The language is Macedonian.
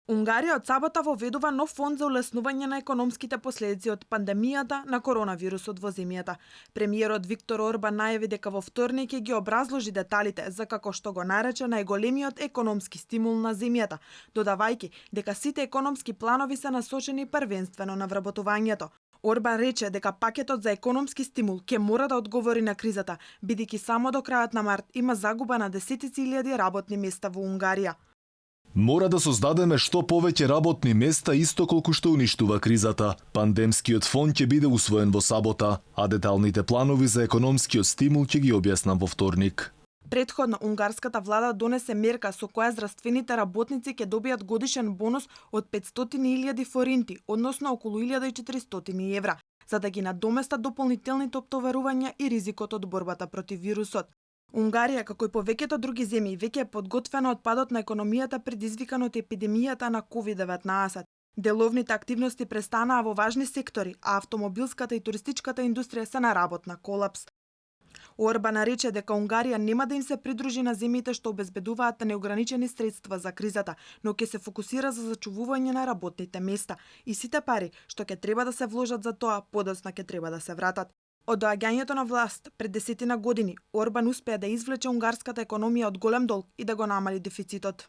Унгарија од сабота воведува нов фонд за улеснување на економските последици од пандемијата на коронавирусот во земјата. Премиерот Виктор Орбан најави дека во вторник ќе ги образложи деталите за како што го нарече најголемиот економски стимул на земјата, додавајќи дека сите економски планови се насочени првенствено на вработувањето. Орбан рече дека пакетот за економски стимул ќе мора да одговори на кризата, бидејќи само до крајот на март има загуба на десетици илјади работни места во Унгарија. Мора да создадеме што повеќе работни места исто колку што уништува кризата. Пандемскиот фонд ќе биде усвоен во сабота, а деталните планови за економскиот стимул ќе ги објаснам во вторник. Претходно, унгарската влада донесе мерка со која здравствените работници ќе добијат годишен бонус од 500.000 форинти, односно околу 1.400 евра, за да ги надоместат дополнителните оптоварувања и ризикот од борбата против вирусот. Унгарија, како и повеќето други земји, веќе е подготвена од падот на економијата предизвикан од епидемијата на COVID-19. Деловните активности престанаа во важни сектори, а автомобилската и туристичката индустрија се на работна колапс. Орбан рече дека Унгарија нема да им се придружи на земјите што обезбедуваат неограничени средства за кризата, но ќе се фокусира за зачувување на работните места и сите пари што ќе треба да се вложат за тоа, подоцна ќе треба да се вратат. Од доаѓањето на власт пред 10 години, Орбан успеа да извлече унгарската економија од голем долг и да го намали дефицитот.